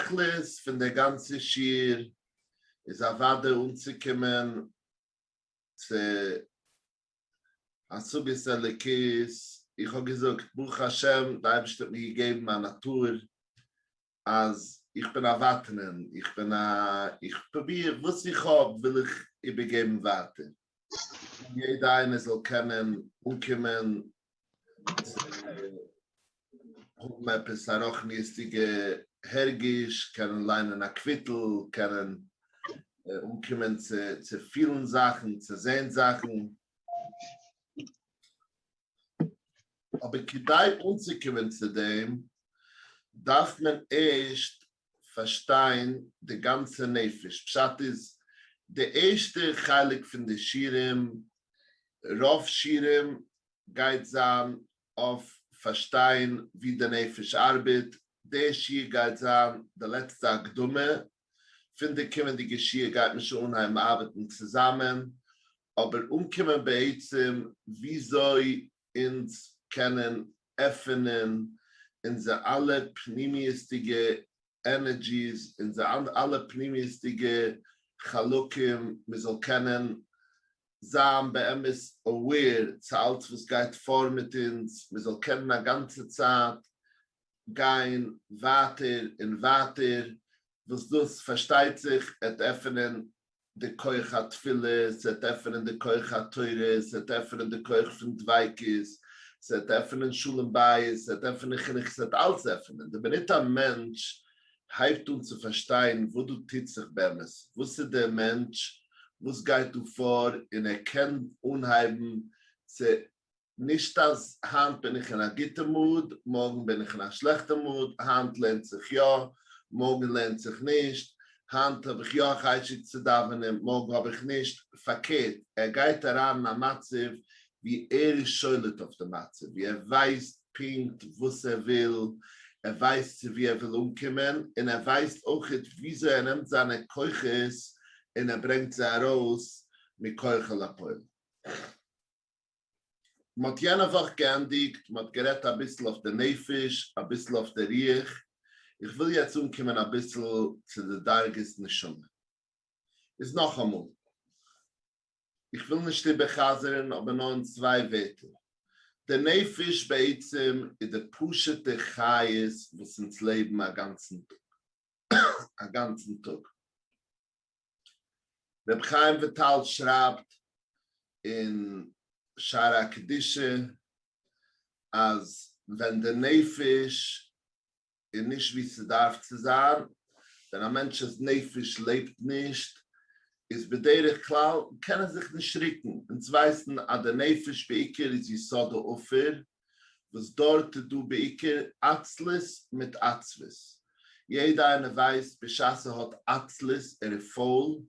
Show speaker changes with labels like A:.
A: תכלית פון דער גאנצע שיעור איז אוודאי אנצוקומען צו השגת אלוקית. איך האב געזאגט, ברוך השם, די אייבערשטער האט מיר געגעבן א נאטור אז איך בין א ותרן, איך בין א, איך פרוביר וואס איך האב וויל איך איבערגעבן ווייטער, יעדע איינער זאל קענען אנקומען צו האבן עפעס א רוחניות'דיגע הרגש, קענען ליינען א קוויטל, קענען אנקומען צו פילן זאכן, צו זען זאכן. אבער כדי אנצוקומען צו דעם דארף מען ערשט פארשטיין די גאנצע נפש. פשט איז, די ערשטע חלק פון די שיעורים, רוב שיעורים גייט זיין אויף פארשטיין ווי די נפש ארבעט, די שיעור גייט זיין די לעצטע הקדמה, פון די קומענדיגע שיעור גייט מען שוין אנהייבן ארבעטן צוזאמען, אבער אנקומען בעצם וויאזוי אונז קענען עפענען אונזער אלע פנימיות'דיגע energies, אונזער אלע פנימיות'דיגע חלקים, מען זאל קענען זיין באמת aware צו אלץ וואס גייט פאר מיט אונז, מען זאל קענען א גאנצע צייט גיין ווייטער און ווייטער, וואס דאס פארשטייט זיך עט עפענען די כח התפילה, ס'וועט עפענען די כח התורה, ס'וועט עפענען די כח פון דביקות, ס'וועט עפענען שלום בית, ס'וועט עפענען חינוך, ס'וועט אלץ עפענען. די מינוט א מענטש הייבט אן צו פארשטיין וואס דא טוט זיך באמת, וואס איז דער מענטש, וואס גייט דא פאר, און ער קען אנהייבן צו נישט אז היינט בין איך אין א גוטע mood, מארגן בין איך אין א שלעכטע mood, היינט לערנט זיך יא, מארגן לערנט זיך נישט, היינט האב איך יא א חשק צו דאווענען, מארגן האב איך נישט, פארקערט, ער גייט אריין אין א מצב ווי ער איז שולט אויף די מצב, ווי ער ווייסט פונקט וואס ער וויל, ער ווייסט צו ווי ער וויל אנקומען, און ער ווייסט אויכעט וויאזוי ער נעמט זיינע כוחות און ער ברענגט זיי ארויס מכח אל הפועל. מען האט יענע וואך געענדיגט, מען האט גערעדט אביסל אויף די נפש, אביסל אויף די רוח, איך וויל יעצט אנקומען אביסל צו די דרגות נשמה. איז נאכאמאל, איך וויל נישט איבער'חזר'ן אבער נאר אין צוויי ווערטער. די נפש בעצם איז די פשוט'ע חיות וואס אונז לעבן א גאנצן טאג. א גאנצן טאג. רבי חיים וויטאל שרייבט אין שערי הקדושה אז ווען די נפש איז נישט ווי ס'דארף צו זיין, ווען א מענטש'ס נפש לעבט נישט, איז בדרך כלל קען ער זיך נישט רוקן. אונז ווייסן אז די נפש בעיקר איז יסוד העפר, וואס דארט איז דא בעיקר עצלות מיט עצבות. יעדע איינער ווייסט בשעת ער האט עצלות, ער איז פויל.